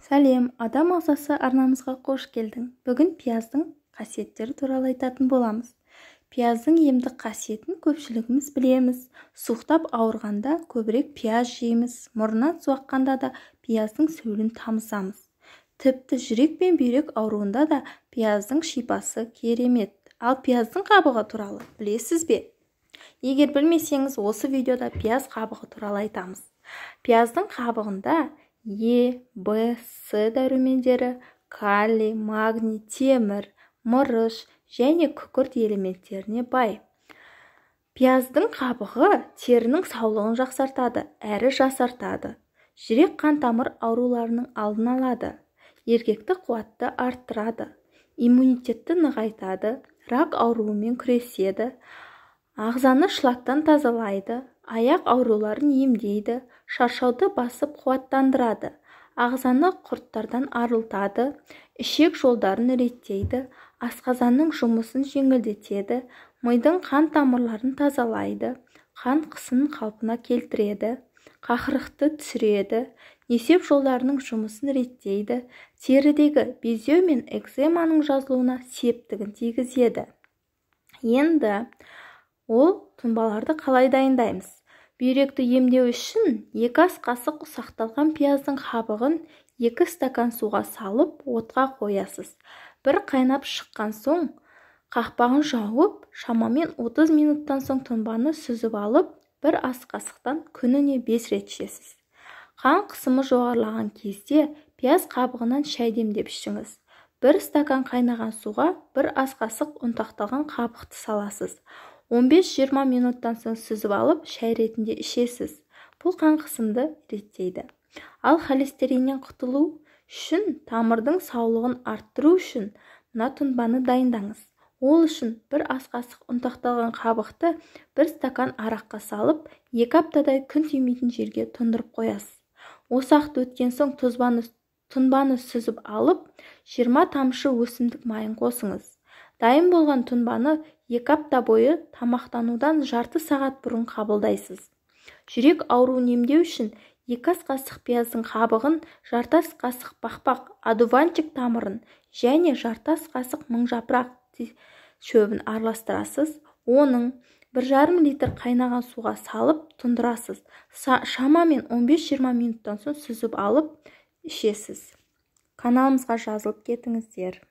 Сәлем, Адам ағзасы арнамызға қош келдің. Бүгін пияздың қасиеттері туралы айтатын боламыз. Пияздың емдік қасиетін көпшілігіміз білеміз. Суықтап ауырғанда көбірек пияз жейміз. Мұрнынан су аққанда да пияздың сөлін тамызамыз. Тіпті жүрек пен бүйрек ауруында да пияздың шипасы керемет. Ал пияздың қабығы туралы білесіз бе? Егер білмесеңіз, осы видеода пияз қабығы туралы айтамыз. Пияздың қабығында Е, Б, С дәрумендері, калий, магний, темір, мырыш және күкірт элементтеріне бай. Пияздың қабығы терінің саулығын жақсартады, әрі жасартады. Жүрек қан тамыр ауруларының алдын алады. Еркекті қуатты арттырады. Иммунитетті нығайтады, рак ауруымен күреседі. Ағзаны шлактан тазалайды, аяқ ауруларын емдейді, шаршауды басып қуаттандырады, ағзаны құрттардан арылтады, ішек жолдарын реттейді, асқазанның жұмысын жеңілдетеді, мидың қан тамырларын тазалайды, қан қысымын қалпына келтіреді, қақырықты түсіреді, несеп жолдарының жұмысын реттейді, терідегі безеу мен экземаның жазылуына септігін тигізеді. Енді ол тұнбаларды қалай дайындаймыз? Бүйректі емдеу үшін 2 ас қасық ұсақталған пияздың қабығын 2 стакан суға салып, отқа қоясыз. Бір қайнап шыққан соң қақпағын жауып, шамамен 30 минуттан соң тұнбаны сүзіп алып, 1 ас қасықтан күніне 5 рет ішесіз. Қан қысымы жоғарылаған кезде пияз қабығынан шай демдеп ішіңіз. 1 стакан қайнаған суға 1 ас қасық ұнтақталған қабықты саласыз. 15-20 минуттан соң сүзіп алып, шай ретінде ішесіз. Бұл қан қысымды реттейді. Ал холестериннен құтылу үшін, тамырдың саулығын арттыру үшін мына тұнбаны дайындаңыз. Ол үшін 1 ас қасық ұнтақталған қабықты 1 стакан араққа салып, 2 аптадай күн тимейтін жерге тұндырып қоясыз. Осы уақыт өткен соң тұнбаны сүзіп алып, 20 тамшы өсімдік майын қосыңыз. Дайын болған тұнбаны 2 апта бойы тамақтанудан жарты сағат бұрын қабылдайсыз. Жүрек ауруын емдеу үшін 2 ас қасық пияздың қабығын, жарты ас қасық бақбақ одуванчик тамырын және жарты ас қасық мыңжапырақ шөбін араластырасыз. Оның 1,5 литр қайнаған суға салып тұндырасыз. Шамамен 15-20 минуттан соң сүзіп алып ішесіз. Каналымызға жазылып кетіңіздер.